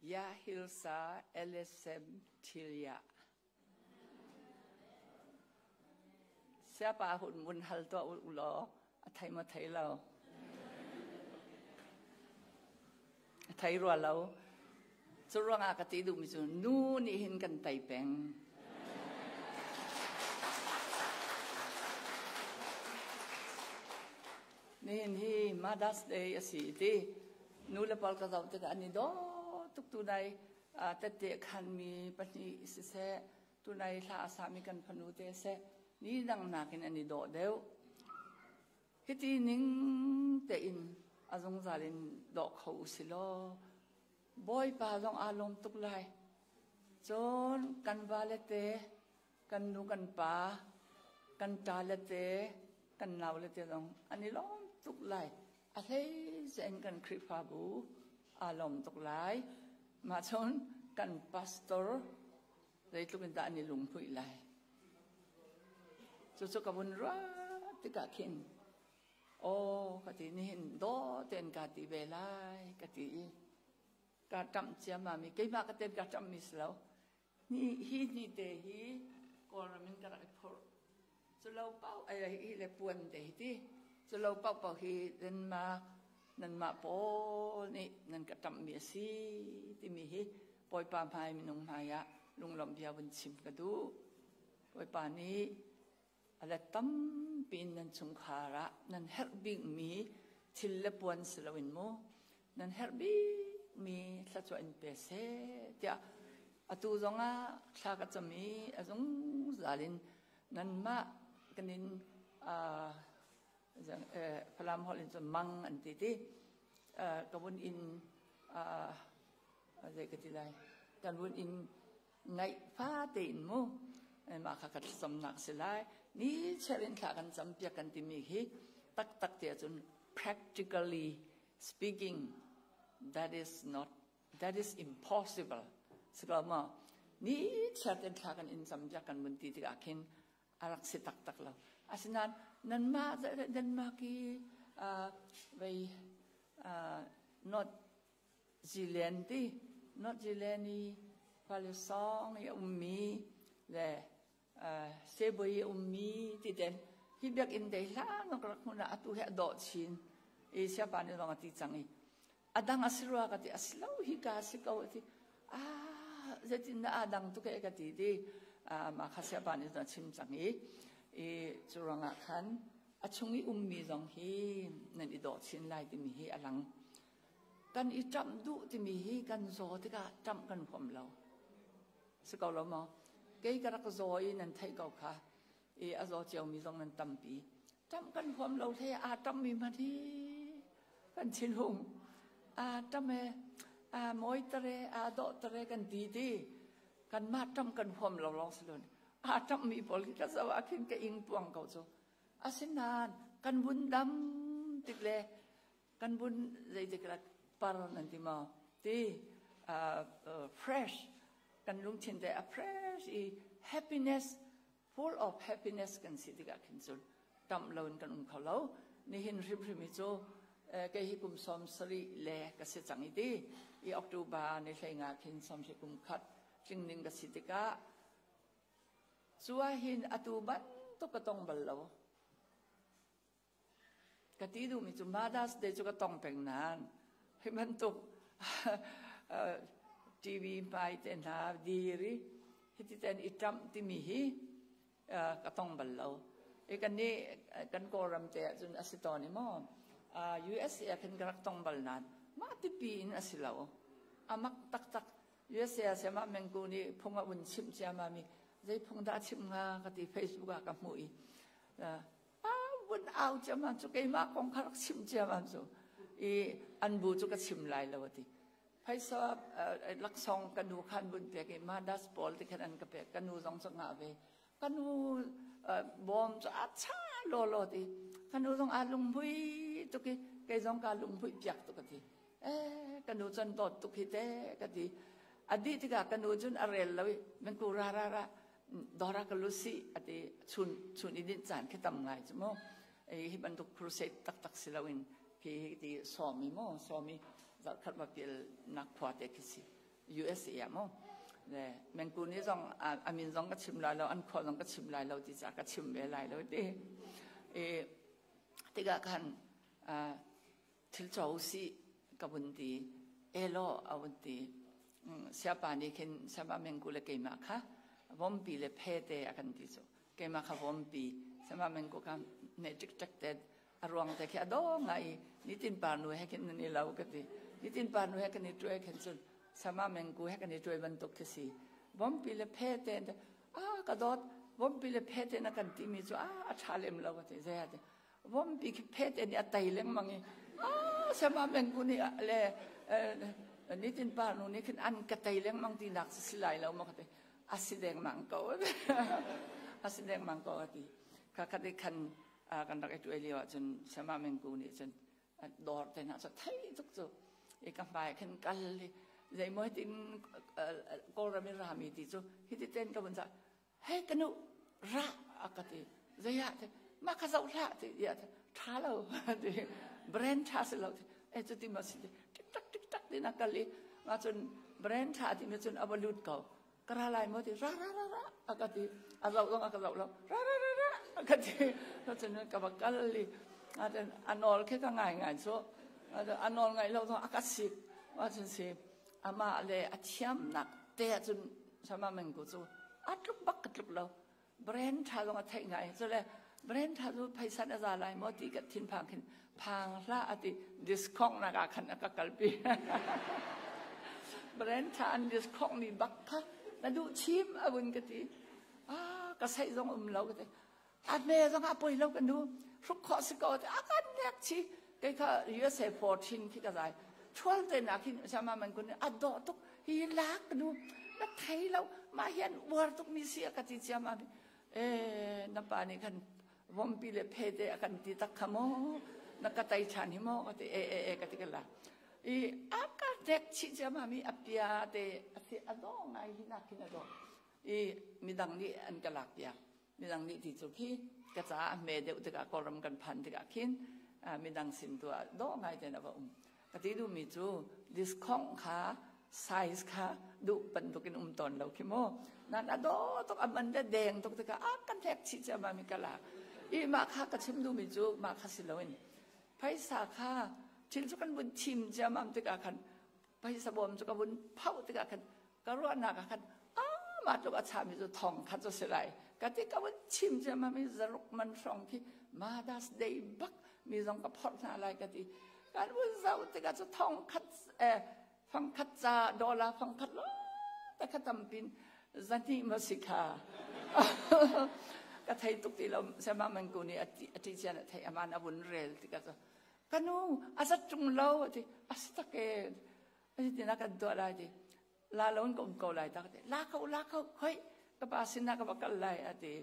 Ya hilsa LSM Thilia. Siapa hun mun hal tuah u law a thei maw thei lo. A thei rua lo. Cu ruangah ka ti duhmi cu nu nih hin kan tei peng. Nihin hi Mother's Day a si ti nu le pawl ka zoh tikah an i daw tuk tunai tette khanmi pahnih siseh tunai hla a sami kan fanu te seh ni dang nakin an i dawh deuh. Hiti ning tein a zungzal in dawh kho u si law Bawipa zong aa lawm tuk lai. Cun kan vale te, kan nu kan pa, kan ṭale te, kan naule te zong an i lawm tuk lai. A hleice in kan Khrihfabu aa lawm tuk lai. Mah cun kan pastor zeitluk in dah an i lunghmuih lai. Cucu ka vun ruah tikah khin aw ka ti nihin daw tein ka ti ve lai ka ti i ka ṭamh ciammam i keimah ka ten ka ṭamhmi si lo. Hi hi ni te hi Kawlram in ka rak i phurh. Culo paoh ai hi le puan te hi ti. Culo paoh paoh hi Denmark nanmah pawl nih nan ka ṭamhmi a si timi hi Bawipa hmai minung hmai ah lunglawmh bia vun chim ka duh. Bawipa nih a let tampi in nan chungkhar ah nan herh bikmi thil le puan si loin mu nan herh bikmi thluachuah in pe seh tiah atu zongah thla ka cam i a zungzal in nanmah kanin Falam holh in cun mang an ti ti ka vun in zei ka ti lai kan vun in ngaih fa tein mu mah kha ka thlacamnak si lai ni chiar in thla kan cam piak kan timi hi taktak ti ahcun practically speaking that is not that is impossible siko ma ni chiar ten thla kan in cam piak kan mun ti tikah khin a rak si taktak lo. Asinain nanmah Denmark i vei North Zealand ti North Zealand i Palesong i a ummi le Cebu i a ummi ti ten hi biakinn te hlan ka rak hmun ah atu hi a dawh chin i siapa nih zong a ti cang i a dang a si rua ka ti a si lo hi ka si ko a ti ah zeitin dah aa dang tuk e ka ti ti mah kha siapa nih cun a chim cang i i cu ruangah khan a chung i ummi zong hi nan i dawh chin lai timi hi a lang kan i ṭamh duh timi hi kan zaw tikah ṭamh kan huam lo si ko lo maw kei ka rak zaw i nan theih ko kha i a zaw ciomi zong nan tampi ṭamh kan huam lo hlei aa ṭammi hmanh hi kan thinhung aa ṭam e aa mawi tare aa dawh tare kan ti ti kanmah ṭamh kan huam lo lawng si lo aa ṭamhmi pawl khi ka zoh ah khin ka ing puang ko cu asinain kan vun dam tik le kan vun zeitik la par nan ti maw ti fresh kan lungthin te a fresh i happiness full of happiness kan si tikah khin cun tamh loin kan um kho lo nihin hrimhrim hi cu kei hi kum 70 le ka si cang i ti i October ni hlei nga khin 70 kum khat tling ning ka si tikah cu ah hin atu bantuk ka tong bal lo Ka ti duhmi cu Mother's Day cu ka tong peng nain hi bantuk TV hmai te hna dir i hiti ten i ṭamh timi hi ka tong bal lo. I kan nih kan Kawlram te ahcun a si tawn i maw USA ah khin ka rak tong bal nain mah tipi in a si lo. A mak taktak. USA ah siamah mengku nih phung a vun chimh ciammam i zei phung dah a chimh hnga ka ti Facebook ah ka hmuh i vun au ciammam cu keimah kong kha rak chim ciammam cu i an bu cu ka chim lai lo ati phaisa laksawng ka nu khan vun pek i madas pawl ti khan an ka pek ka nu zong cu ngah ve ka nu bawm cu a cha law law ti ka nu zong aa lunghmui tuk i kei zong kaa lunghmui piak tuk ati eh ka nu cun dawt tuk hi te ka ti a dih tikah ka nu cun a rel lo i nan ku ra ra ra dora ka lusi ati chun chun i dinh caan khi tam ngai cu mu hi bantuk crusade taktak si loin khi ti sawmi mu sawmi zarhkhat va pial nak khua te khi si. USA ah mu. Le Mengku nih zong a min zong ka chim lai lo, an khua zong ka chim lai lo ti caah ka chim ve lai lo ti. I tikah khan thil caw usih ka vun ti. Elaw a vun ti. Siapa nih khin siapa Mengku le keimah kha vompi le phete a kan ti cu. Keimah kha vompi, siapa Mengku kha ne ṭikṭek te a ruang te khi a daw ngai i nitin par nu he khin nan i lo ka ti. Nitin par nu he kan i ṭuai khin cun sama mengku he kan i ṭuai bantuk khi si. Vompi le phe te a ka dawt vompi le phe te na kan timi cu a a ṭha lem lo ka ti. Zei ah ti vompi khi phe te nih a tai lengmang i a sama mengku nih le nitin par nu nih khin an ka tei lengmang ti nak si lai lo ma ka ti. A si dengmang ko. A si dengmang ko ka ti. Kha khat i khan kan rak i ṭuai lio ahcun Sama Mengku nih cun dawr te hna cu thei tuk cu i ka hmai khin kal i zeimaw hitin Kawlram i rami ti cu hiti ten ka vun sa hei ka nu ra a ka ti zei ah ti mah kha zoh hlah ti ia ti ṭha lo ti brand ṭha si lo ti e cu ti ma si ti tik tak tik tak ti na kal i ma cun brand ṭha ti mi cun a va lut ko ka ra lai maw ti ra ra ra ra a ka ti a zoh zong a ka zoh lo ra ra ra ra a ka ti cun ka va kal i a nawl khi ka ngai ngai cu a nawl ngaih lo zong a ka sik cun si amah le a thiamnak te ahcun sama mengku cu a tluk bak ka tluk lo brand ṭha zong a theih ngai cu le brand ṭha cu phaisa na za lai maw ti ka thinphang khin phang hlah a ti discount nak ah khan a ka kalpi brand ṭha an discount mi bak kha na duh chim a vun ka ti ah ka saih zong um lo ka ti a hme zong a poi lo ka nu hruk khawh si ko a kan nek chi kei kha USA 14 khi ka zai thual te na khin sama man kun a dawh tuk hi lak ka nu na thei lo mah hian uar tuk mi si a ka ti ciam a e na pa nih khan vompi le phe te a kan ti tak kha mo na ka tai than hi mo ka ti e e e ka ti ka la i a ka dek chi ciam a mi a pia te a si a do ngai hi na khin a do i midang nih an ka lak piak midang nih ti cu khi ka caah a hme deuh tikah Kawlram kan phan tikah khin midang sin tu ah dawh ngai tein a va um ka ti duhmi cu discount kha size kha duh bantukin um tawn lo khi mu nan a dawh tuk a man le deng tuk tikah a kan hlek chih ciammam mi ka lak i mah kha ka chim duhmi cu mah kha si loin phaisa kha thil cu kan vun thim ciammam tikah khan phaisa bawm cu ka vun phauh tikah khan ka ruahnak ah khan mah tluk a chami cu thong khat cu si lai ka ti ka vun chim ciammam i zaruk man hrawng khi Mother's Day bak mi zong ka phorh hna lai ka ti kan vun zoh tikah cu thong khat fang khat ca dollar fang khat lo ta kha tampin zahnih ma si kha ka thei tuk ti lo sema man ku nih a ti cian a thei aman a vun rel tikah cu kanu a zat ṭung lo a ti a si tak e Zeitin kan tuah lai ti la lo in ka um ko lai ta ka ti la ko la ko hoi ka pa sinah ka va kal lai a ti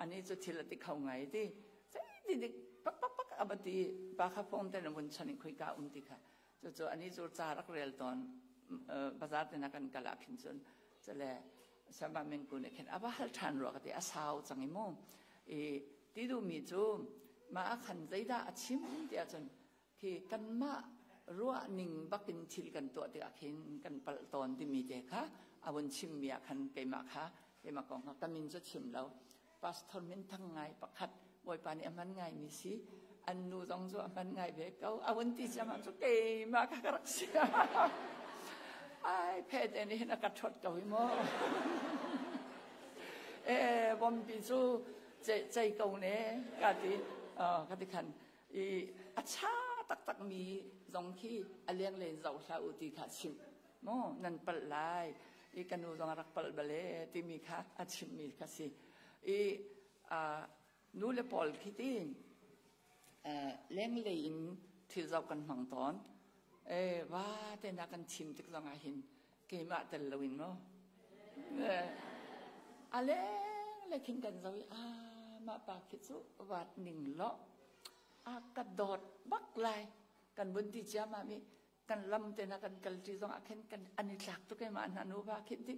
ani cu thil a ti kho ngai ti zeiti dik pak pak pak a va ti pa kha phone te na vun chan in khoi ka um ti kha cucu ani cu ca rak rel tawn bazar te na kan kal ah khin cun cale sama mingku nih khin a va hal ṭhan rua ka ti a sau cang i mu i ti duhmi cu mah ah khan zeidah a chim ti ahcun Khi kanmah ruahning bakin thil kan tuah tikah khin kan palh tawn timi te kha a vun chimmi ah khan keimah kha keimah kong kha ka min cu chim lo pastor min thang ngai pakhat Bawipa nih a hman ngaimi si an nu zong cu a hman ngai ve ko a vun ti ciam cu keimah kha ka rak si ai phe te nih hin a ka ṭhawt ko hi mu e bompi cu cei ko ne ka ti ka ti khan i a cha taktakmi zong khi a lenglei in zoh hlah u ti kha chimh mu nan palh lai i ka nu zong a rak palh bal e timi kha a chimhmi kha si i nu le pawl khi ti lenglei in thil zoh kan hmang tawn e va te na kan chim tik zong ah hin keimah tel loin mu a lengle khin kan zo i a mah pa khi cu vat ning lo a ka dawt bak lai kan vun ti ciammam i kan lam te na kan kal ṭi zong ah khin kan an i tlak tuk i mah hna nu va khin ti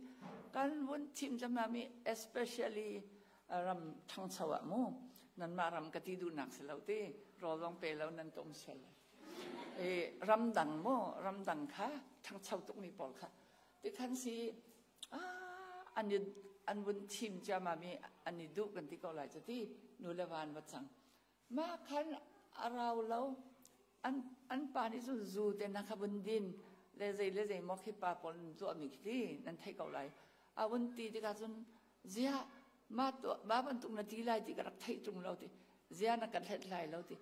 kan vun thim ciammam i especially ram ṭhangcho ah mu nanmah ram ka ti duhnak si lo ti rawl zong pe lo nan ka um sual lai ramdang mu ramdang kha ṭhangcho tukmi pawl kha. Tikhan si an i an vun thim ciammam i an i duh kan ti ko lai cu ti nu le va an va cang. Mah khan a rau lo. An pa nih cun zu te na kha vun din le zei le zei maw khi pa pawl nan tuahmi khi ti nan theih ko lai. A vun ti tikah cun ziah mah tuah mah bantuk na ti lai ti ka rak theih ṭung lo ti zia na kan hlet lai lo ti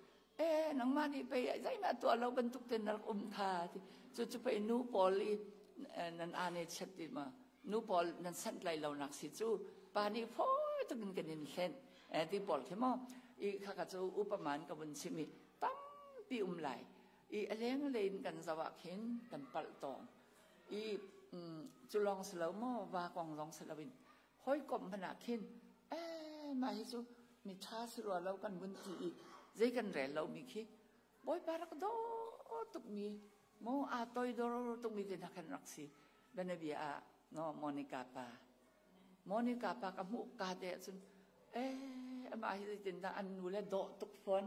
e nangmah nih pei zeihmah tuah lo bantuk ten na rak um kha ti cu cu pei nu pawl i nan ane chet ti ma nu pawl nan sanh lai lo nak si cu pa nih fawi tuk in kan in hlen ti pawl khi maw i khaka cu upaman ka vun chim i tampi um lai i a leng lei in kan zoh ah khin kan palh tawn i cu lawng si lo maw va kong zong si loin hawikom hmanh ah khin eh mah hi cu mi ṭha si rua lo kan vun ti i zei kan rel lomi khi Bawipa rak daw tukmi maw aa toidor tukmi te hna khan rak si. Bianabia ah no Monica pa Monica pa ka hmuh ka te ahcun eh amah hi zeitindah an nu le dawh tuk fawn.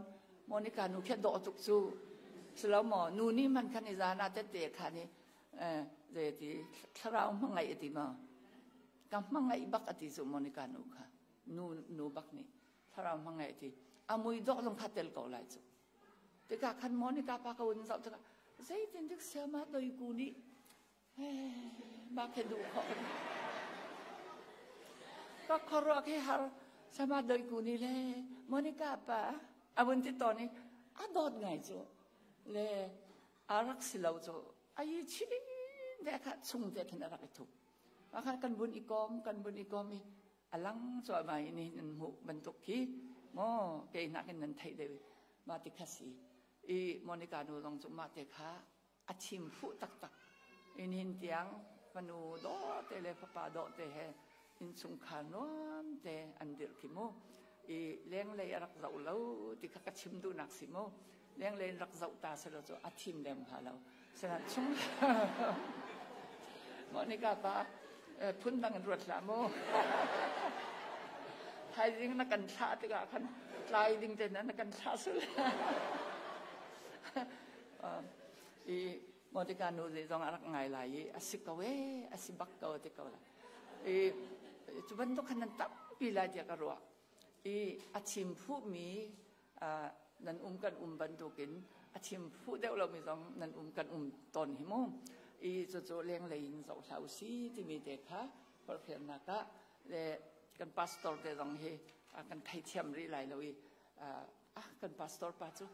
Monica nu khi dawh tuk cu silo maw nu nih hmanh khan i zan ah tette khan i eh zei ti thlarau hmangaih a ti maw ka hmangaih bak a ti cu Monica nu kha nu nu bak nih thlarau hmangaih a ti a mui dawh zong kha tel ko lai cu tikah khan Monica pa ka un zoh tikah zeitin dik siama doi ku nih mah khi duh khawh ka khuaruah khi har sama doi ku nih le Monica pa a vun ti tawn i a dawt ngai cu le a rak si lo cu ai chin te kha chung te khin a rak i thup mah khan kan vun i kom kan vun i kom i a lang cuahmah i nihin nan hmuh bantuk khi maw kei nakin nan theih deuh i mah ti kha si i Monica nu zong cu mah te kha a chim fuh taktak i nihin tiang fanu dawh te le fapa dawh te he innchungkhar nuam te an dirh khi mu i lenglei a rak zoh lo ti kha ka chim duhnak si mu lenglei in rak zoh ta selaw cu a thim lem hnga lo sinain chung Monica pa phun dang in ruat hlah mu thaizing na kan thlah tikah khan tlai ding te na kan thlah sul i Monica nu nih zong a rak ngai lai i a si ko e a si bak ko ti ko lai i cu bantuk khan nan tampi lai tiah ka ruah i a chim phuhmi nan um kan um bantukin a chim phuh deuh lomi zong nan um kan um tawn hi mu i cucu lenglei in zoh hlah usi timi te kha forhfialnak ah le kan pastor te zong hi kan theithiam rih lai lo i ah kan pastor pa cu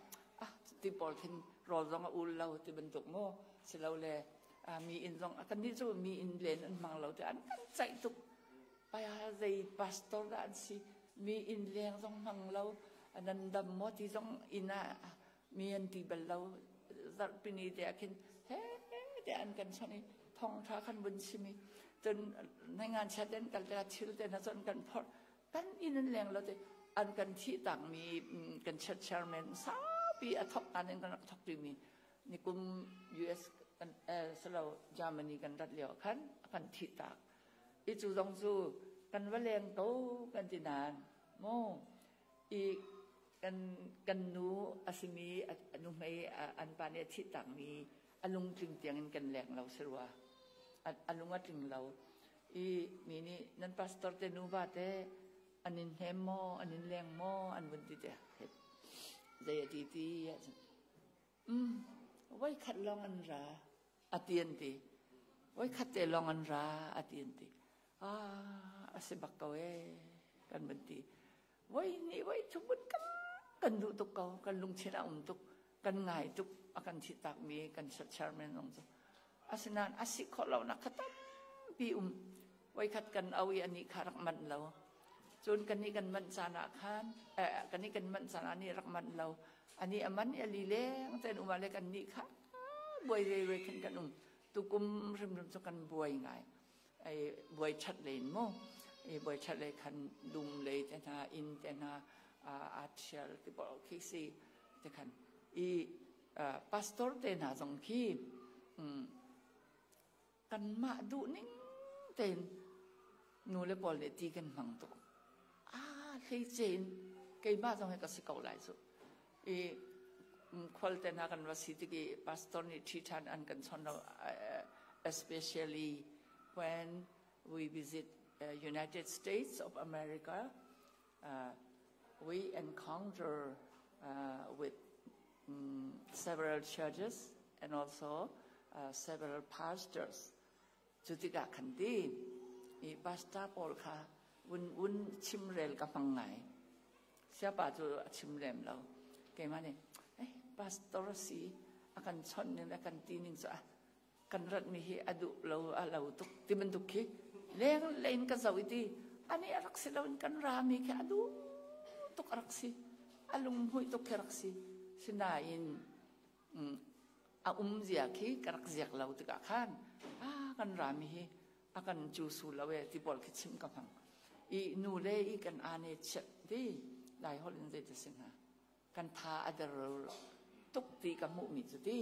ah ti pawl khin rawl zong a ul lo ti bantuk mu silole mi inn zong kan nih cu mi inn len an hmang lo ti an kan caih tuk Paya zei pastor dah an si mi inn leng zong hmang lo nan dam maw ti zong inn ah mi an ti bal lo zarhpini te ah khin he te an kan chawnh i thawngtha khan vun chim i cun nai chiat an kal te thil te hna cun kan phorh kan inn an leng lo te an kan thih tak mi kan church chairman saupi a thok tan in kan rak thok mi nikum US kan salo Germany kan rat lio khan kan thih tak I cu zong cu kan va leng ko kan ti nain mu i kan kan nu a simi a nuhmei an pa nih a thih takmi a lungtling tiangin kan leng lo si rua a lung a tling lo i mi nih nan pastor te nuva te an in hnem maw an in leng maw an vun ti te zei a ti ti ahcun voikhat lawng an ra a ti an ti. Voikhat te lawng an ra a ti an ti. Ah, a si bak ko ee kan van ti. Voi nih voi thum kan kan duh tuk ko, kan lungthin a um tuk, kan ngai tuk, a kan thih takmi kan chairman zong cu. Asinain a si khawh lonak kha tampi um. Voikhat kan au i anih kha rak manh lo. Cun kannih kan manh caan ah khan, eh, kannih kan manh caan ah nih rak manh lo. Ani a man i a li leng tein um ah le kannih kha buai rere khin kan um. Tukum hrimhrim cu kan buai ngai. Ai buai ṭhat len mu. I buai ṭhat lei khan dum lei te hna, inn te hna aa ṭhial ti pawl khi si te khan. I pastor te hna zong khi kanmah duhning tein nu le pawl nih ti kan hmang tuk. Ah, hleice in keimah zong hi ka si ko lai cu. I khual te hna kan va si tik i pastor nih ṭhi ṭhan an kan chon lo, especially When we visit United States of America, we encounter with several churches and also several pastors. Cu tikah khan ti i pastor pawl kha vun vun chimrel ka hmang ngai. Siapa cu a chim lem lo. Keimah nih, eh, pastor si a kan chawnh ning le a kan ti ning cu kan ratmi hi a duh lo a lo tuk ti bantuk khi leng lein ka zoh i ti ani a rak si loin kan rami khi a duh tuk a rak si a lunghmuih tuk khi a rak si sinain a um zia khi ka rak ziak lo tikah khan a kan rami hi a kan cu su lo e ti pawl khi chim ka hmang i nu le i kan ane chiat ti lai holh in zei ti si hnga Kan tha a der tuk ti ka hmuhmi cu ti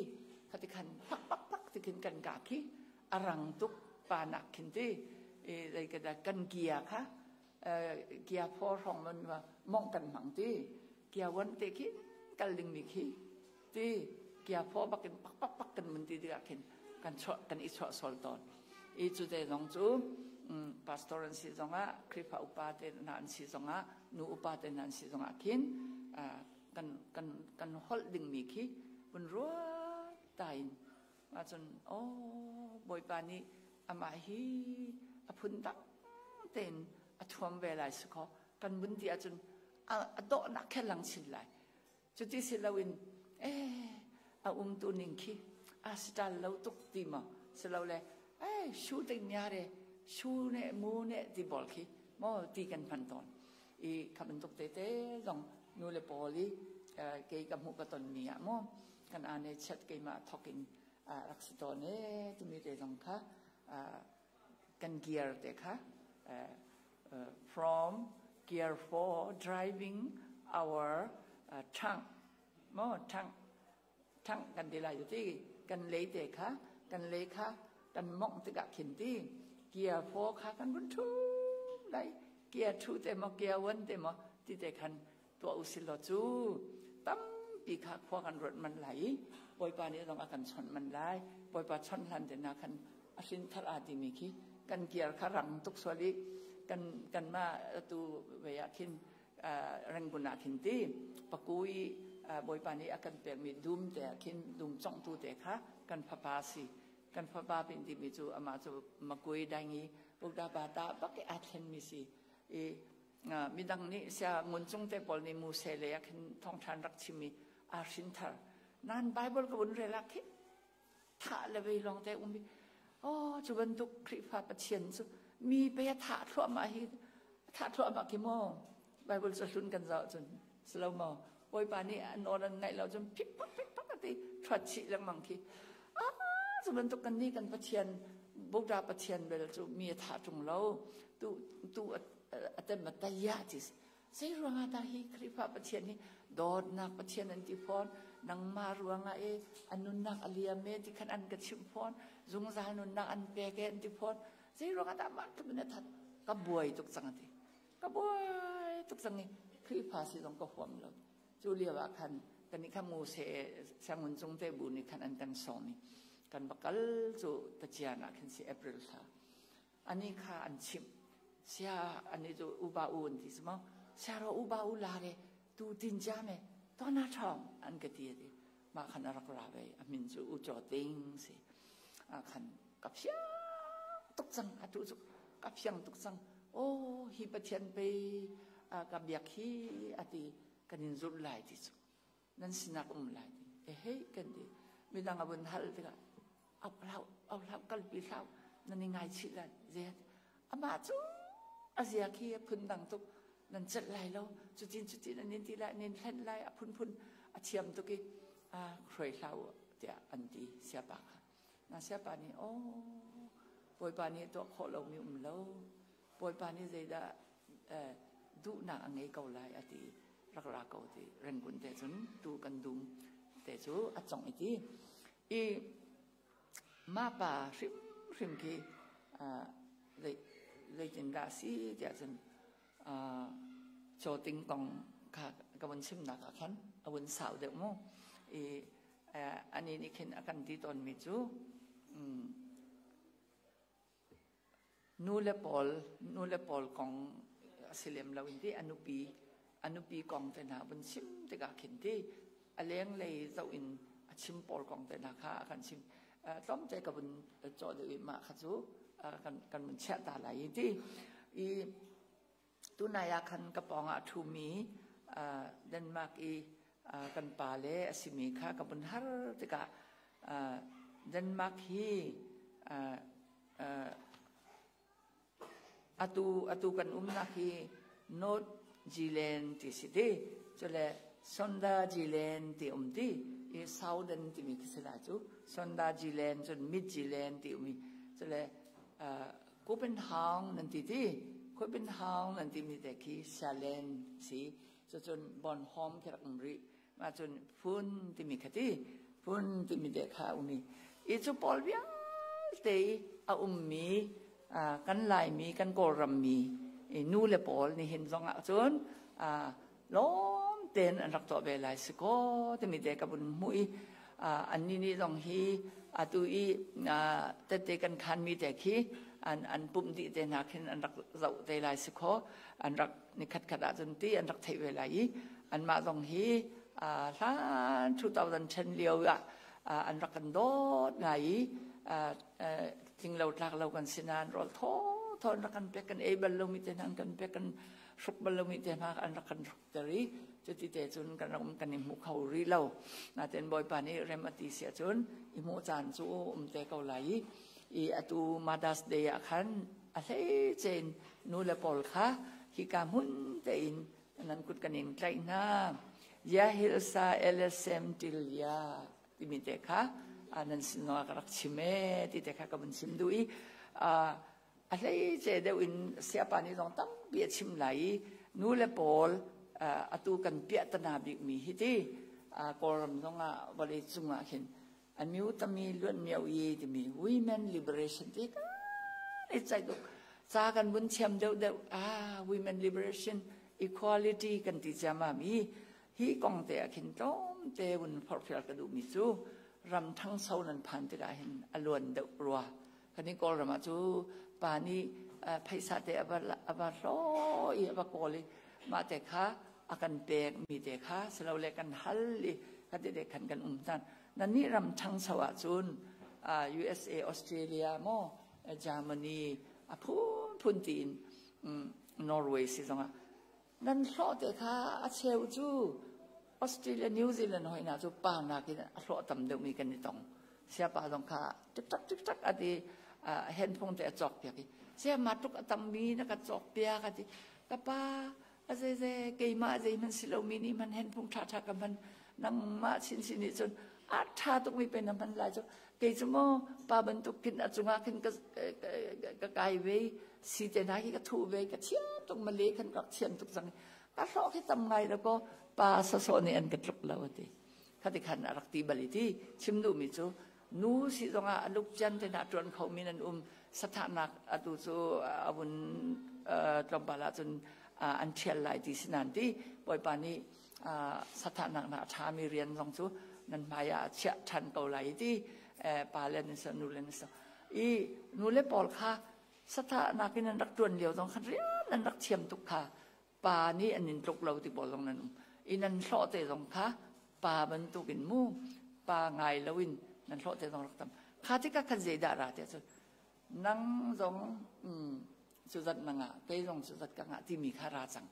khati khan pak pak pak ti khin kan ka khi a rang tuk pa nak khin ti zei ka dah kan gia kha gia phaw hrawng man mong kan hmang ti gia wan te khi kal ding mi khi ti gia phaw bakin pak pak pak kan mun ti tikah khin kan chuah kan i chuah sol tawn i cu te zong cu pastor an si zongah Khrihfa upa te hna an si zongah nu upa te hna an si zongah khin kan kan kan holh dingmi khi vun ruat ta in ahcun oh Bawipa nih amah hi a phun dang tein a thuam ve lai si kho kan vun ti ahcun a dawhnak khe lang chin lai. Cuti si loin eh a umtu ning khi a sital lo tuk ti maw silole eh shooting nya re shu ne mu ne ti bol khi maw ti kan hman tawn i kha bantuk te te zong nu le pawl i kei ka hmuh ka ton mi ah maw kan ane chat keimah thokin rak si tawn e timi te zong kha kan gear te kha from gear for driving our tongue mo tongue tongue kan ti lai ti kan lei te kha kan lei kha kan mongh tikah khin ti gear 4 kha kan vun thu lai gear 2 te mo gear 1 te mo ti te khan tuah usi law cu tampi kha khua kan ruat man lai i Bawipa nih zong a kan chawnh man lai. Bawipa chawnh hlan te na khan a hrin thar aa timi khi kan kiar kha rang tuk sual i kan kanmah tu ve ah khin Rangoon ah khin ti pakui Bawipa nih a kan pekmi dum te ah khin dum congtu te kha kan fapa si kan fapa pin timi cu amah cu makui daingi Buddha bata bak i aa thlenmi si i midang nih sia nguncung te pawl nih Muse lei ah khin thawngṭhan rak chim i aa hrin thar nan Bible ka vun rel ah khin thah le vei lawng te um i oh cu bantuk Khrihfa Pathian cu mi pe a thah thluahmah hi thah thluahmah khi maw Bible cu hlun kan zoh cun silo maw Bawipa nih an nawl an ngaih lo cun phik pak phik pak ati thuat chih lengmang khi ah cu bantuk kan nih kan Pathian Buddha Pathian bel cu mi a thah ṭung lo tu tu a tem a taya ti zei ruangah dah hi Khrihfa Pathian hi dawtnak Pathian an ti fawn nangmah ruangah e an nunnak a liam e ti khan an ka chimh fawn zungzal nunnak an pek e an ti fawn zei ruangah dah mah tluk in a that ka buai tuk cang ati ka buai tuk cang i Khrihfa si zong ka huam lo cu lio ah khan kan nih kha Mose siangun cung te bu nih khan an kan sawm i kan va kal cu tacian ah khin si April thla ani kha an chimh sia ani cu uba u an ti mo sia ro uba u la re tu tin ja me to na thong an ka ti ti ma khan a rak ra ve a min cu u chaw ting si a khan ka phiang tuk cang atu cu ka phiang tuk cang oh hi pathian pe ka biak hi ati kan in zulh lai ti cu nan sinak um lai ti e hei kan ti midang a vun hal tikah au hlau au hlau kalpi hlau nan i ngaichih lai zia amah cu a zia khi a phun dang tuk nan celh lai lo cutin cutin an in ti lai an in hlen lai a phunphun a thiam tuk i a hruai hlau tiah an ti siapa kha na siapa nih oh bawipa nih tuah khawh lomi um lo bawipa nih zeidah duhnak a ngei ko lai a ti rak ra ko ti Rangoon te cun tu kan dum te cu a cong i ti i ma pa hrimhrim khi zeitindah si tiah cun cawting kong kha ka vun chimnak ah khan a vun sau deuh mu i ani nih khin a kan ti tawnmi cu. Nu le pawl nu le pawl kong a si lem lo in ti a nupi a nupi kong te hna vun chim tikah khin ti a lenglei zoh in a chim pawl kong te hna kha a kan chim. Tlawmte ka vun cawh deuh i mah kha cu kan kan vun chiah ta lai i ti. I Tunai ah khan ka pawngah a ṭhumi Denmark i kan pale a simi kha ka vun har tikah Denmark hi atu atu kan umnak hi North Zealand ti si ti cule Sonda Zealand ti um ti i Southern timi khi si lai cu Sonda Zealand cun Mid Zealand ti um i cule Copenhagen nan ti ti Copenhagen nan timi te khi Salen si cucun Bornholm khi rak um rih mah cun Phun timi kha ti Phun timi te kha um i i cu pawl vialte i a ummi kan Laimi kan Kawlram mi nu le pawl nihin zong ah cun lawm tein an rak tuah ve lai si kaw timi te ka vun hmuh i annih nih zong hi atu i tette kan khanmi te khi an an pumh dih te hna khin an rak zoh te lai si khaw an rak ni khat khat ahcun ti an rak theih ve lai i anmah zong hi hlan 2010 lio ah an rak kan dawt ngai i tlinglo tlak lo kan si nain rawl thaw thaw an rak kan pek kan ei bal lomi te hna an kan pek kan hruk bal lomi te hna an rak kan hrukter i cuti te cun kan rak um kan i hmu kho rih lo. Nain Bawipa nih rem a ti si ahcun i hmuh caan cu um te ko lai i i atu Mother's Day ah khan a hleice in nu le pawl kha hika hmun tein nan kut kan in tlaih hna. Ya hilsa LSM tilya timi te kha nan sin zongah ka rak chim ee ti te kha ka vun chim duh i a hleice deuh in siapa nih zong tampi a chim lai i nu le pawl atu kan piahtana bikmi hi ti Kawlram zongah vawlei cungah khin a miu tami luan mio i timi women liberation ti kan i ceih tuk ca kan vun thiam deuh deuh ah women liberation equality kan ti ciamam i hi kong te ah khin tlawmte vun forhfial ka duhmi cu ram ṭhangso nan phan tikah hin a luan deuh rua Kan i Kawlram ah cu pa nih phaisa te a va hlaw i a va kawl i mah te kha a kan pek mi te kha silole kan hal i kha te te khan kan um tan. Nannih ram ṭhangcho ahcun USA, Australia maw Germany a phunphun tiin Norway si zongah nan hlawh te kha a cheu cu Australia, New Zealand hoi hna cu pa nakin a hlawh tam deuhmi kan i tong. Siapa zong kha tiktak tiktak a ti handphone te a cawk piak i sia ma tuk a tammi na ka cawk piak a ti ka pa a zei keimah zeihmanh si lomi nih hman handphone ṭha ṭha ka hman nangmah chinchin nih cun a ṭha tukmi pe na hman lai cu kei cu maw pa bantuk khin a cungah khin ka ka kai ve si te hna khi ka thuh ve ka thiam tuk male khan ka thiam tuk cang ka hlawh khi tam ngai lo ko pa sawsawh nih an ka tluk lo ati khati khan a rak ti bal i ti chim duhmi cu nu si zongah a lukcian te hna ṭuan kho mi nan um sathahnak atu cu a vun tlawmpal ahcun an ṭhial lai ti si nan ti bawipa nih sathahnak na a ṭhami rian zong cu nan hmai ah a chiah ṭhan ko lai ti pa le nan si nu le nan si i nu le pawl kha sathahnak in an rak ṭuan lio zong khan rian nan rak thiam tuk kha pa nih an in tluk lo ti pawl zong nan um i nan hlawh te zong kha pa bantukin mu pa ngai loin nan hlawh te zong rak tam kha tikah khan zeidah ra tiah cun nang zong cu zat na ngah kei zong cu zat ka ngah timi kha ra cang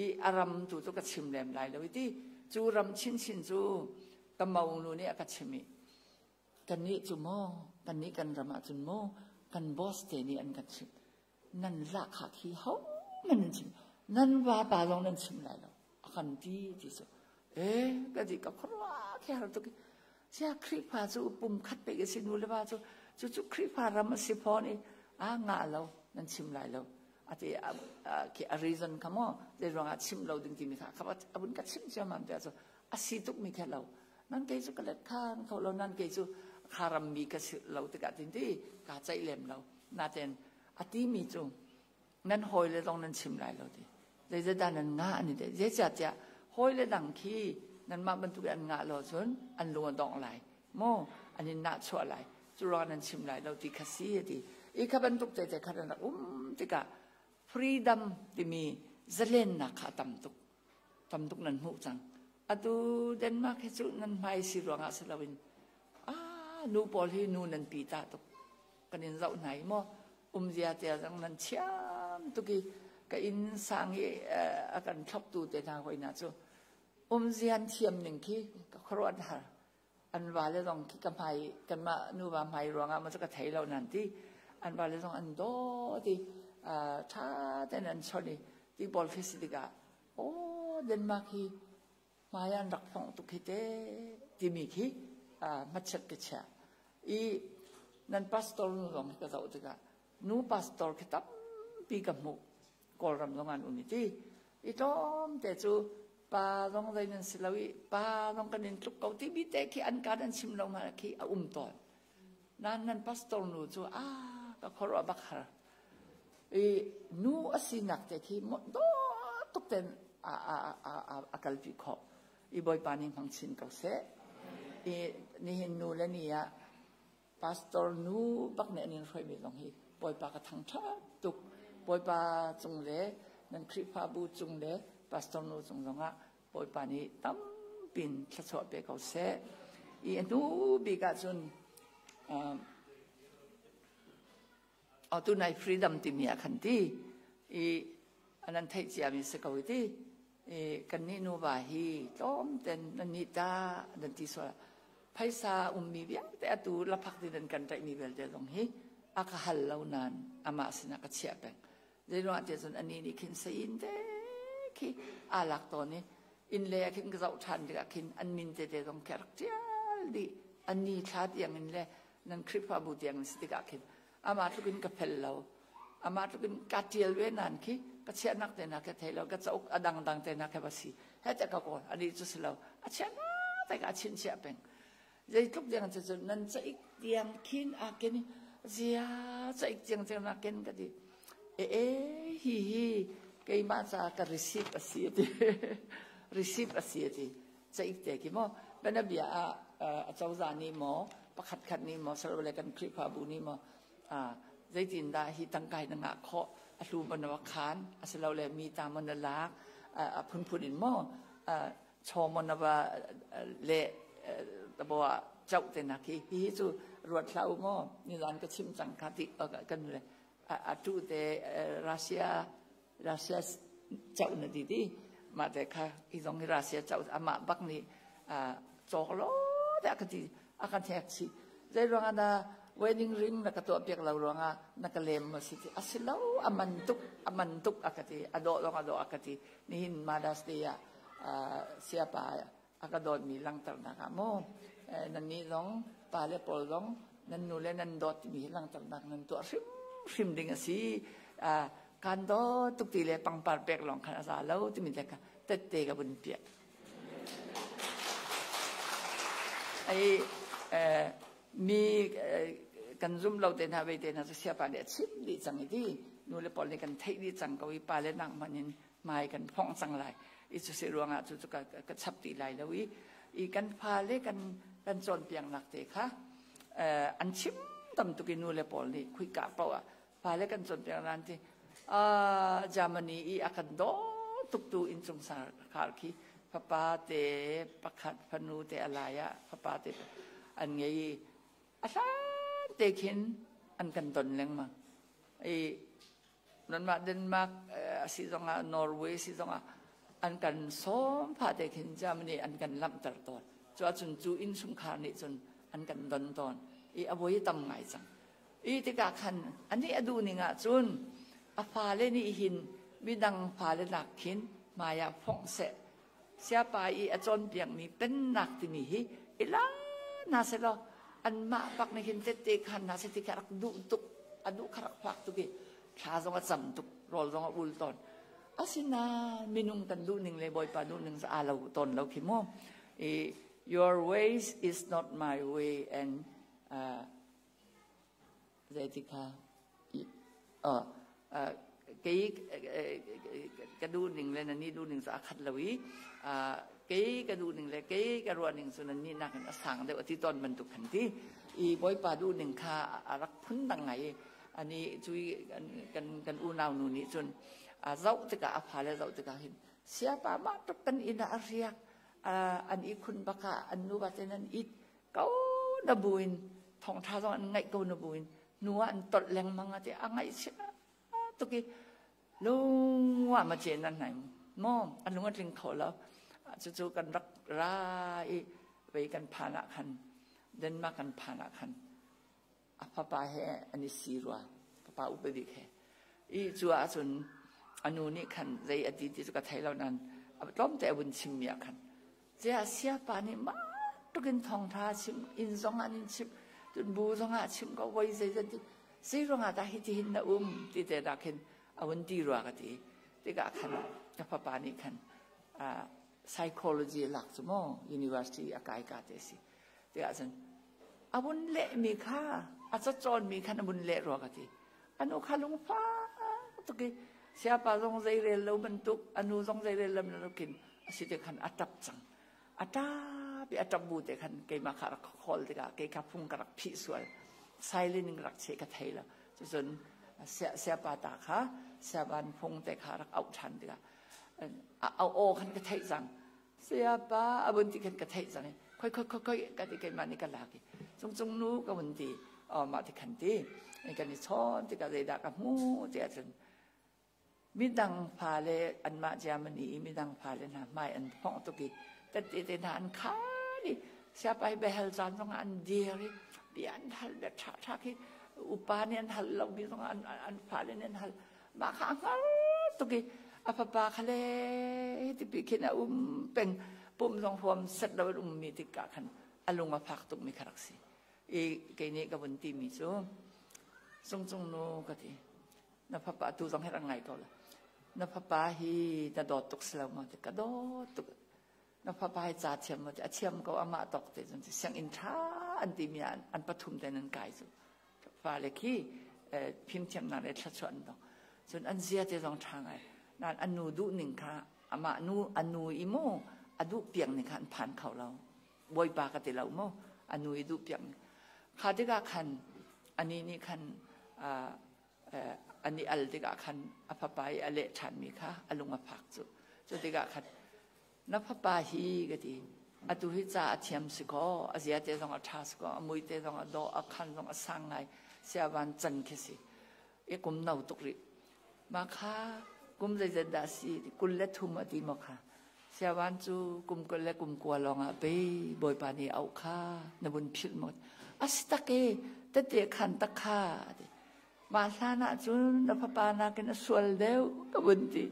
i a ram tu cu ka chim lem lai lo i ti cu ram chinchin cu ka monu nih a ka chim i kannih cu maw kannih kan ram ah cun maw kan boss te nih an kan chimh nan lahkhah khi ho man nan chim nan vapa zong nan chim lai lo a kan ti ti cu eh ka ti ka khuaruah khi har tuk sia Khrihfa cu pum khat pe si nu le va cu cu cu Khrihfa ram a si fawn i a ngah lo nan chim lai lo ati khi a reason kha mo zei ruangah chim lo ding timi kha a vun ka chim ciammam te cu a si tuk mi kha lo nan kei cu ka let khan kho lo nan kei cu kha ram mi ka si lo tikah tin ti ka ceih lem lo naten a ti mi cu nan hawile zong nan chim lai lo ti zeizahdah nan ngah an i ti zeicahtiah hawile dang khi nanmah bantuk in an ngah lo cun an lung a dongh lai maw an in nahchuah lai. Cu ruangah nan chim lai lo ti kha si a ti. I kha bantuk tete kha nan rak um tikah freedom timi zalennak kha a tam tuk. Tam tuk nan hmuh cang. Atu Denmark hi cu nan hmai si ruangah si loin ah nu pawl hi nu nan pi ta tuk. Kan in zoh hna i maw umzia te zong nan thiam tuk i ka inn sang i a kan thloptu te hna hoi hna cu umzian thiam ning khi ka khuaruah har. An vale zong khi ka hmai kanmah nuva hmai ruangah maw cu ka thei lo nan ti. An vale zong an dawt i ṭha tein an chawnh i ti pawl khi si tikah aw Denmark hi hmai an rak phongh tuk hi te timi khi hmachiat ka chia. I nan pastor nu zong hi ka zoh tikah nu pastor khi tampi ka hmuh. Kawlram zong an um i ti. I tlawmte cu pa zong zei nan si lo i pa zong kan in tluk ko timi te khi an kaan an chim lo ma khi a um tawn. Nan nan pastor nu cu a ka khuaruah bak har. I nu a sinak te khi dawt tuk ten a a a a a kalpi khawh. I Bawipa nih hmang chin ko seh. I nihin nu le ni ah Pastor nu bak nih an in hruaimi zong hi Bawipa ka thangṭhat tuk. Bawipa cung le nan Khrihfabu cung le pastor nu cung zongah Bawipa nih tampin thluachuah pe ko seh. I a hnu bik ahcun tunai freedom timi ah khan ti i nan theih ciami si ko i ti i kannih nuva hi tlawmten nan nih ta nan ti sual phaisa ummi vialte atu laphak ti nan kan ṭaihmi vialte zong hi a ka hal lo nain amah sinah ka chiah peng. Zeiruangah tiah cun anih nih khin sain te khi aa lak tawn i inn le ah khin ka zoh ṭhan tikah khin an min tete zong khi a rak ṭial dih. An ni thla tiang in le nan Khrihfabu tiang in si tikah khin amah tluk in ka fel lo. Amah tluk in ka ṭial ve nain khi ka chiahnak te hna ka thei lo, ka cauk a dangdang te hna kha va si. He te ka kawl, anih cu si lo. A chiahnak te ka chinchiah peng. Zeitluk tiang cu cun nan caik tiang khin aa ken i zia caik tiang tiang na ken ka ti. E e hi hi keimah ca ka receipt a si a ti. Receipt a si a ti. Caik te khi maw bianabia ah a cozah nih maw pakhat khat nih maw sarole kan Khrihfabu nih maw zeitindah hi tangka hi na ngah khawh a hlu maw na va khan asilole mi ta maw na lak a phunphun in maw chaw maw na va le tabo ah chauh te nak hi hi cu ruat hlah u maw nizan ka chim cang kha ti kan le a tu te Russia Russia chauh na ti ti mah te kha hi zong hi Russia chauh amah bak nih cawk lo te a ka ti a ka hnek chih zei ruangah dah wedding ring na ka tuah piak lo ruangah na ka lem ma si ti a si lo a man tuk a man tuk a ka ti a dawh zong a dawh a ka ti nihin Mother's Day ah siapa a ka dawtmi langhternak ah maw nannih zong pale pawl zong nan nu le nan dawt timi hi langhternak nan tuah hrimhrim ding a si. Kan dawt tuk ti le pangpar pek lawng khan a za lo timi te kha tette ka vun piah. Ai mi kan zum lo te hna ve te hna cu siapa nih a chim dih cang i ti nu le pawl nih kan theih dih cang ko i pale nak hmanh in hmai kan phongh cang lai i cu si ruangah cu cu ka, ka chap ti lai lo i i kan fale kan kan cawnpiaknak te kha an chim tam tuk i nu le pawl nih khuika paoh ah fale kan cawnpiak nan ti Germany i a kan daw tuk tu innchung khar khi fapa te pakhat fanu te a lai ah fapa te an ngei i a hlan te khin an kan don lengmang i Nanmah Denmark a si zongah Norway si zongah an kan sawm phah te khin Germany an kan lamhter tawn. Cu ahcun cu innchungkhar nih cun an kan don tawn i a voi tam ngai cang. I tikah khan anih a duh ning ahcun a fale nih hin midang fale nak khin hmai ah phongh seh. Siapa i a cawnpiakmi pennak timi hi i la hna sehlaw anmah bak nih hin tette khan hna seh ti kha rak duh tuk a duh kha rak fak tuk i thla zong a cam tuk rawl zong a ul tawn. Asinain minung kan duh ning le Bawipa duh ning cu aa lo tawn lo khi mu. I your ways is not my way and zeiti kha kei ka duh ning le nan nih duh ning cu a khat lo i kei ka duh ning le kei ka ruah ning cu nan nih nakin a sang deuh a ti tawn bantuk khan ti. I Bawipa duhning kha a rak phundang ngai i ani cui kan unau nu nih cun a zoh tikah, a fale zoh tikah hin siapa mah tuk kan inn ah a riak, an ihkhun bak ah an nuva ten an it ko na buin, thawngṭha zong an ngaih ko na buin hnu ah an tolh lengmang a ti. A ngaihchia tuk i lungwa ma ce nan nai maw, an lung a tling kho lo. Cucu kan rak ra i vei kan phan ah khan, Denmark kan phan ah khan a fapa he an i si rua, fapa upa bik he i. Cu ahcun a nu nih khan zei a ti ti cu ka thei lo nan tlawmte a vun chimmi ah khan Ziah siapa nih mah tukin thawngtha chim inn zong an in chim, cun bu zong ah chim ko, voi zeizat ti zei ruangah dah hi ti hin na um ti te dah khin a vun ti rua ka ti tikah khan ka fapa nih khan psychology lak cu maw university a kai ka te si tikah cun a vun leh mi kha, a cacawn mi khan a vun leh rua ka ti. Anu kha lungfak tuk i siapa zong zei rel lo bantuk, anu zong zei rel lo bantukin a si te khan a ṭap cang. A ṭap i a ṭap bu te khan keimah kha rak khawl tikah kei kha phung ka rak phih sual, silent in rak cheh ka thei lo. Cucun siapa ta kha siaban phung te kha rak auh ṭhan tikah a aw khan ka theih cang. Sayapa a vun ti khan ka theih cang i khoi khoi khoi khoi ka ti, keimah nih ka lak i cungcung nu ka vun ti. Mah ti khan ti kan i chawn tikah zeidah ka hmu ti ahcun midang fale anmah Germany i midang fale hna hmai an phongh tuk i tette te hna an khan i siapa hi biahal caan zongah an dir i bia an hal, bia ṭha ṭha khi upa nih an hal lomi zongah an fale nih an hal. Mah kha a hngal tuk i a fapa kha le tipi khin a um peng, pum zong huam set lo in ummi tikah khan a lung a fak tukmi kha rak si i kei nih ka vun timi cu, Cungcung nu ka ti, na fapa tu zong hi rak ngai ko la, na fapa hi na dawt tuk si lo maw ti? Ka dawt tuk. Na fapa hi ca thiam maw ti? A thiam ko, amah tawk te cun sianginn ṭha an timi ah an pathum ten an kai cu. Fale khi fimthiamnak le thluachuah an dong, cun an zia te zong ṭha ngai nain an nu duh ning kha, amah nu a nu i mu a duh piak ning kha an phan kho lo. Bawipa ka ti lo mu, a nu i duh piak ning kha tikah khan ani nih khan an i al tikah khan a fapa i a leh ṭhanmi kha a lung a fak cu. Cu tikah khan na fapa hi ka ti, atu hi ca a thiam si kaw, a zia te zong a ṭha si kaw, a mui te zong a dawh, a khan zong a sang ngai, siavan can khi si i kum no tuk rih. Mah kha kum zeizat dah si? 23 a ti maw kha. Siavan cu kum 20 le kum 9 lawng ah pei Bawipa nih auh kha na vun philh maw? A si tak e, tete khan tak kha ti. Mah hlan ah cun na fapa nakin a sual deuh ka vun ti.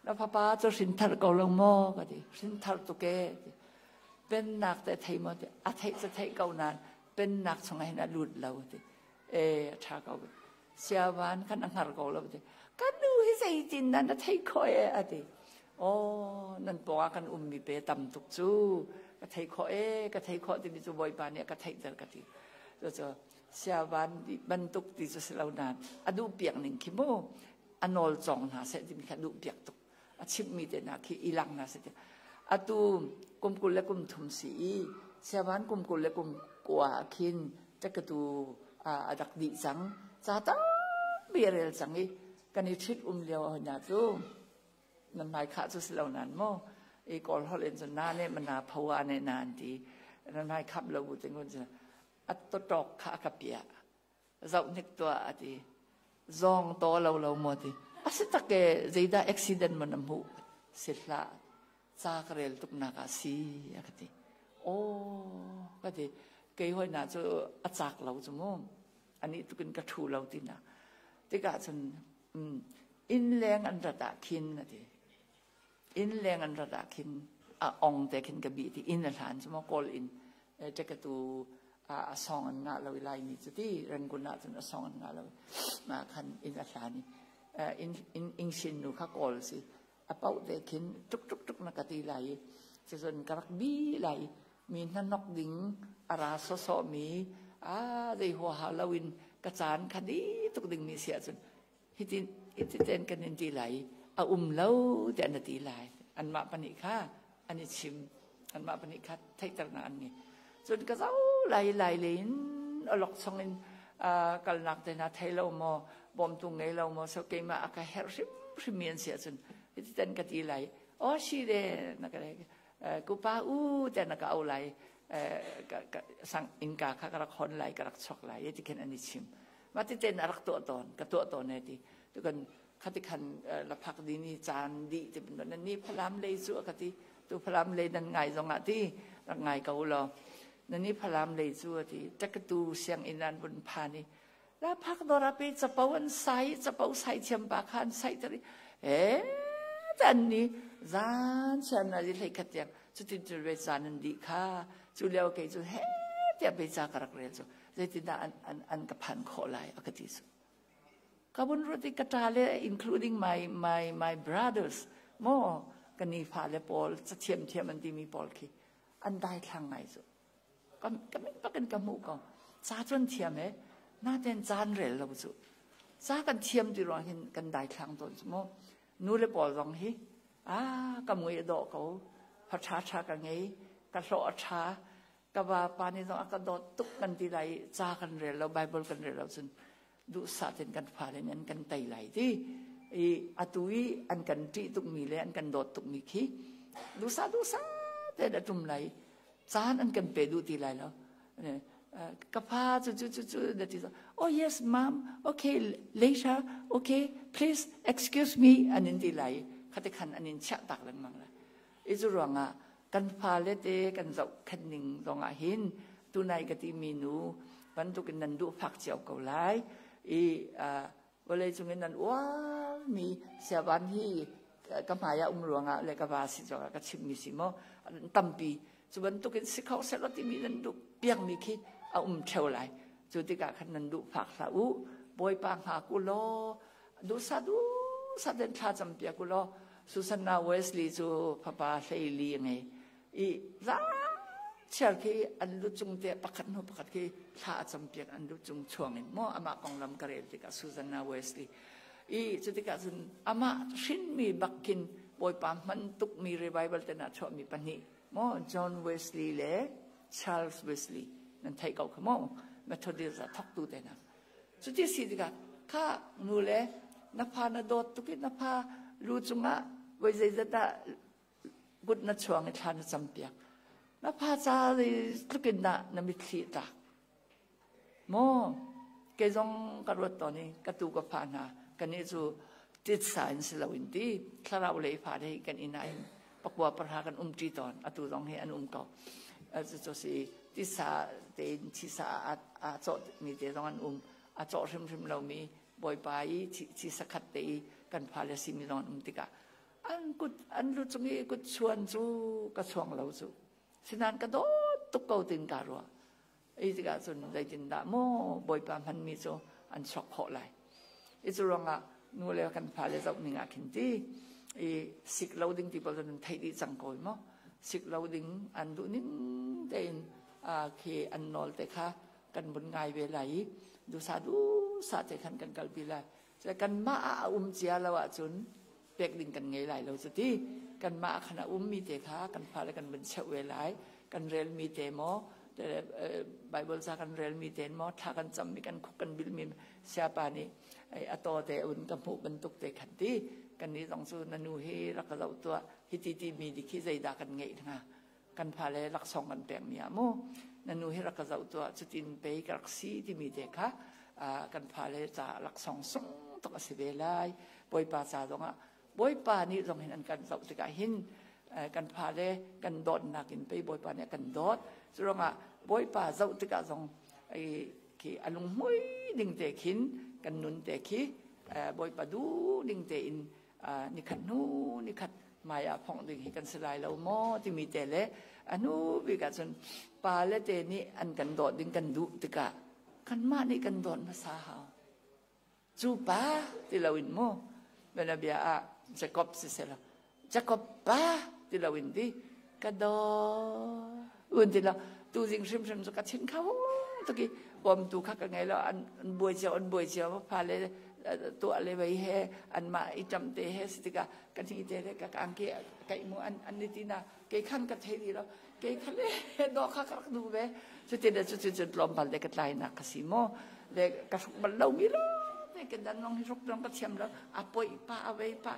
Na fapa cu hrinthar ko lo maw ka ti. Hrinthar tuk e ti. Pennak te thei maw ti. A theih cu theih ko nain pennak chungah hin a lut lo ti. E a ṭha ko. Siavan khan a hngar ko lo ti. Kan nu hi zeitin dah na theih khawh e a ti. Aw, nan pawngah kan ummi pe tam tuk cu ka thei khawh e, ka thei khawh timi cu Bawipa nih a ka theihter ka ti. Cucu siavan bantuk ti cu si lo nain a duh piak ning khi mu a nawl cawng hna seh timi kha duh piak tuk, a chimhmi te hna khi i lang hna seh ti. Atu kum 23 si i siavan kum 29 ah khin cakatu a rak dih cang, ca tampi a rel cang i kan i ṭhit um lio hna cu nan hmai khah cu si lo nan maw i Kawl holh in cun na ne mana phoa ne na an ti, nan hmai khap lo bu te ngun a tawtawk kha a ka piah, zoh hnik tuah a ti, zawng to lo lo maw ti. A si tak e, zeidah accident man a hmuh si hlah, ca ka rel tuk nak ah si a ka ti. Aw ka ti, kei hoi na cu a cak lo cu mu, ani tukin ka thu lo ti na tikah cun inn leng an rat ah khin a ti, inn leng an rat ah khin a ong te khin ka bih ti. Inn a hlan cu maw Kawl inn ṭekatu a song an ngah lo i Laimi cu ti Rangoon ah cun a song an ngah lo ma khan inn a hlan i inn ing nu kha Kawl si, a pauh te khin tuk tuk tuk na ka ti lai i cun ka rak bi lai i mi hnanok ding a ra sawsawh mi a zei huaha lo in ka caan kha di tuk ding mi si ahcun hitin hitin kan in ti lai, a um lo tiah na ti lai. Anmah pahnih kha an i chim, anmah pahnih kha theihternak an ngei. Cun ka zo lai lai le in Awlokchong in kalnak te hna thei lo maw, bawmtu ngei lo maw, so keimah a ka herh hrimhrim mi an si ahcun hiti tan ka ti lai. Oh si de na ka kupa u te na ka au lai, sang innka kha ka rak hon lai, ka rak chok lai, ti khin an i chim. Mah ti ten a rak tuah tawn, ka tuah tawn e ti. Tukun khati khan la phak di ni caan di ti nan ni Falam lei cu ka ti. Tu Falam lei nan ngai zong ah ti rak ngai ko law. Na ni Falam lei cu a ti. Takatu sianginn an vun phan i la phak dora pe capo an sai, capo sai thiam pa kha an sai tari e tan ni zan sian na li hlei khat tiang cutin cu ve caan an di kha. Cu lio kei cu he tiah pe ca ka rak rel cu zeitindah an an an ka phan khawh lai a ka ti cu. Ka bun ruat i ka ṭa le, including my brothers mo, ka ni fa le pawl ca thiam thiam an timi pawl khi an dai thlang ngai cu. Ka min pakin ka hmuh ko. Ca cun thiam e, naten caan rel lo cu. Ca kan thiam ti ruang hin kan dai thlang tawn cu mu. Nu le pawl zong hi a ka mui a dawh ko, fa ṭha ṭha ka ngei, ka hlawh a ṭha, ka vapa nih zong a ka dawt tuk kan ti lai i ca kan rel lo, Bible kan rel lo cun duhsah tein kan fale nih an kan tei lai ti i atu i an kan ṭih tukmi le an kan dawt tukmi khi duhsah duhsah tein a ṭum lai, caan an kan pe duh ti lai lo. Ka pa cu cu cu cu na ti. Oh yes mom, okay later, okay, please excuse me an in ti lai. Khate khan an in chiah tak lengmang lai. I cu ruangah kan fale te kan zohkhenh ning zongah hin tunai ka timi nu bantukin nan duh fak cio ko lai i vawlei cung in nan uarmi siavan hi ka hmai ah um ruangah le ka va si zongah ka chimmi si maw tampi cu bantukin si kho seh law timi nan duh piakmi khi a um theo lai. Cu tikah khan nan duh fak hlah u, Bawipa hngak u law duhsah duhsah ten thla cam piak u law. Susanna Wesley cu fapa 14 a ngei i za chiar khi an lu cung te pakhat hnu pakhat khi thla a cam piak, an lu cung chuang in maw. Amah konglam ka rel tikah, Susanna Wesley i, cu tikah cun amah hrinmi bak khin Bawipa hman tukmi revival te na chuahmi pahnih maw, John Wesley le Charles Wesley nan theih ko kha maw, Methodist a thoktu te na. Cuti si tikah kha nu le na fa na dawt tuk i na fa lu cungah voi zeizat dah kut na chuang i thla na cam piak, na fa ca tlukin dah na mitthli tlak maw? Kei zong ka ruat tawn i ka tu ka fa hna kan i cu titsa in si loin ti thlarau lei fa le kan inn ah hin pakua pahra kan um ṭi tawn. Atu zong hi an um ko. Cu si tisa tein thisa aa cawh mi te zong an um, a cawh hrimhrim lomi Bawipa i thisa khat te i kan fale simi zong an um tikah an kut an lu cung i kut chuan cu ka chuang lo cu. Sinain ka dawt tuk ko tin ka ruah i tikah cun zeitindah maw Bawipa hmanmi cu an chuak khawh lai. I cu ruangah nu le kan fale zoh ning ah khin ti i sik lo ding ti pawl cu theih dih cang ko maw. Sik lo ding, an duh ning tein khi an nawl te kha kan vun ngai ve lai i dusa dusa te khan kan kalpi lai. Kanmah ah a um cia lo ahcun pek ding kan ngei lai lo. Cu ti kanmah ah khan a ummi te kha kan fale kan vun cheuh ve lai. Kan relmi te maw, Bible ca kan relmi te maw, thla kan cammi, kan khuk kan bilmi, siapa nih a taw te un ka hmuh bantuk te khan ti kan nih zong cu na nu hi rak ka zoh tuah hi ti ti mi di khi zeidah kan ngeih hnga? Kan fale laksawng kan pekmi ah mu, na nu hi rak ka zoh tuah, cutin pei ka rak si timi te kha kan fale ca laksawng sung tuk a si ve lai. Bawipa ca zongah, Bawipa nih zong hin an kan zoh tikah hin kan fale kan dawtnak in pei Bawipa nih a kan dawt. Cu ruangah Bawipa zoh tikah zong khi a lunghmui ding te khin kan nun te khi Bawipa duh ding tein nikhat hnu nikhat hmai ah phongh ding hi kan si lai lo maw timi te le a hnu bik ah cun pa le te nih an kan dawt ding kan duh tikah kanmah nih kan dawt hmasa hau. Cu pa ti loin mu, bianabia ah Jacob siseh Jacob pa ti loin ti ka dawt un ti lo. Tu zing hrimhrim cu ka thin kho tuk i bawmtu kha ka ngei lo. An buai cio, an buai cio, fale tuah le vei he anmah i ṭam te he si tikah ka hni te le ka angki kaih mu an an ni ti na kei khan ka thei di lo. Kei kha le dawh kha ka rak duh ve. Cutin le cucu cun tlawmpal te ka tlainak ka si mu. Le ka hruk bal lomi lo te ka dan long hi hruk dong ka thiam lo. A poih pa a vei pa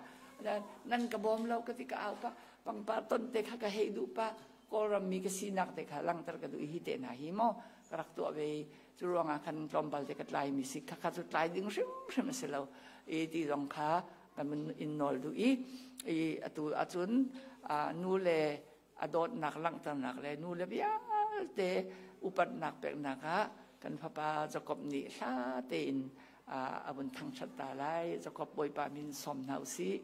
nan ka bawm lo ka ti ka au pa pangpar ton te kha ka hei duh pa. Kawlram mi ka sinak te kha langhter ka duh hi te hna hi maw ka rak tuah ve. Cu ruangah khan tlawmpal te ka tlai mi si. Kha kha cu tlai ding hrimhrim a si lo. I ti zong kha kan in nawl duh i i atu ahcun nu le a dawtnak langhternak le nu le vialte upatnak peknak ah kan fapa Jakob nih hla tein a vun thangṭhat ta lai. Jakob Bawipa min sawm hna usih.